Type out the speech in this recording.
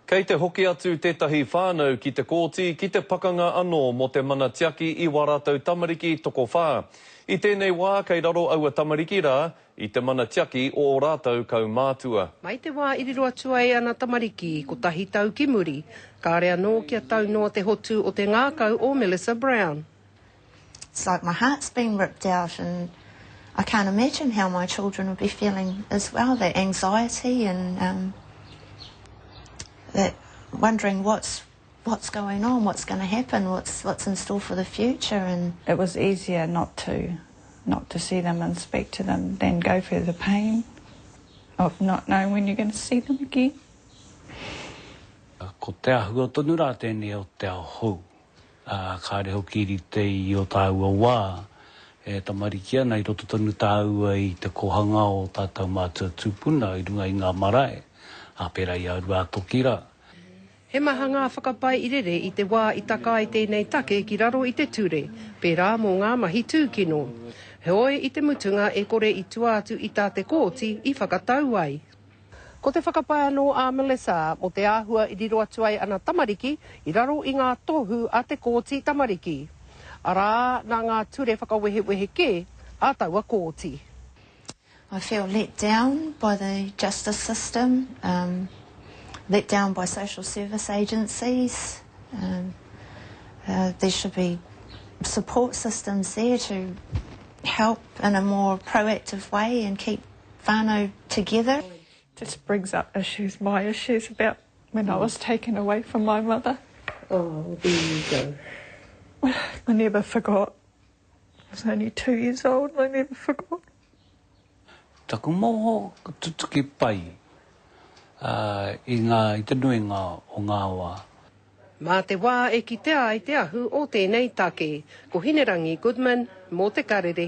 Kei te hoki atu tētahi whānau ki te kōti ki te pakanga anō mō te mana tiaki i wā rātou tamariki tokowhā. I tēnei wā kei raro aua tamariki rā i te mana tiaki o ō rātou kaumātua. Mai te wā i riro atu ai ana tamariki kotahi tau ki muri, kāre anō kia tau noa te hotu o te ngākau o Melissa Brown. It's like my heart's been ripped out and I can't imagine how my children would be feeling as well, that anxiety and um, that wondering what's what's going on, what's going to happen, what's what's in store for the future and it was easier not to not to see them and speak to them than go through the pain of not knowing when you're going to see them again. Ko te ahua tonu rā tēnei o te ao hou. Ā, kāre hoki i rite i ō tāua wā e tamariki ana, i roto tonu tāua i te kōhanga o ō tātou mātua tūpuna i runga i ngā marae, ā, pērā i a Ruātoki rā. He maha ngā whakapae i rere i te wā i taka ai tēnei take ki raro i te ture, pērā mō ngā mahi tūkino. Heoi, i te mutunga e kore i tua atu i tā te kōti i whakatau ai. Ko te whakapae anō a Melissa mō te āhua i riro atu ai ana tamariki i raro i ngā tohu a te Kōti Tamariki, arā, nā ngā ture whakawehewehe kē a taua kōti. I feel let down by the justice system, um, let down by social service agencies. Um, uh, there should be support systems there to help in a more proactive way and keep whānau together. Just brings up issues, my issues about when I was taken away from my mother. Oh, there you go. I never forgot. I was only two years old and I never forgot. Taku moho tutuki pai i ngā, i te nuinga o ngā wā. Mā te wā e kitea ai te ahu o tēnei take. Ko Hinerangi Goodman mō Te Karere.